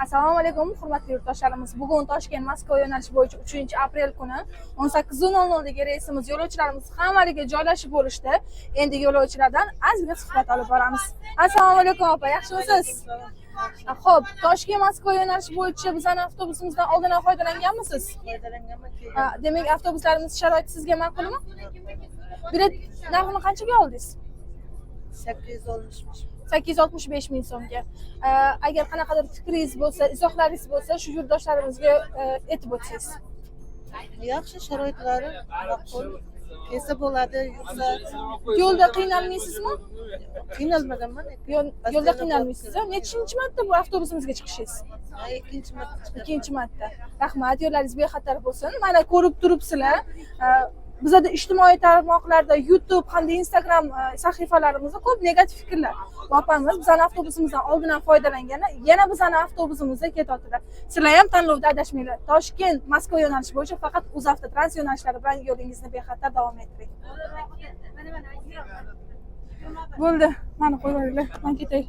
Assalomu alaykum, hurmatli yurtdoshlarimiz. Bugun Toshkent Moskva yo'nalishi bo'yicha 3 aprel kuni 18:00 dagi reysimiz yo'lovchilarimiz hammaligi joylashib bo'lishdi. Endi yo'lovchilardan ozgina suhbat olib boramiz. Assalomu alaykum, opa, yaxshimisiz? Xo'p, Toshkent Moskva yo'nalishi bo'yicha bizani avtobusimizdan oldin ham foydalanganmisiz? Foydalanganman. Ha, demak, avtobuslarimiz sharoiti sizga ma'qulmi? Bilet narxini qanchaga oldingiz? 865. 865 ming so'mga. Agar qanaqadir fikringiz bo'lsa, izohlaringiz bo'lsa, shu yurtdoshlarimizga aytib o'tsangiz. Yaxshi, sharoitlari ma'qul. Kelsa bo'ladi, yursa. Yo'lda qiynalmaysizmi? Qiynalmaganman. Yo'lda qiynalmaysiz, a? Nechinchi marta bu avtobusimizga chiqishingiz? Ha, ikkinchi marta chiqyapman. Ikkinchi marta. Rahmat, yo'llaringiz bexatar bo'lsin. Mana ko'rib turibsizlar. Bizada ijtimoiy tarmoqlarda YouTube hamda Instagram sahifalarimizda ko'p negativ fikrlar. Bu opamiz bizani avtobusimizdan oldin ham foydalanganlar, yana bizani avtobusimizda ketyaptilar. Sizlar ham tanlovda adashmanglar. Toshkent Moskva yo'nalishi bo'yicha faqat UzAvtotrans yo'nalishlari bilan yo'lingizni bexatar davom ettiring. Bo'ldi, mani qo'yib yuboringlar, man ketay.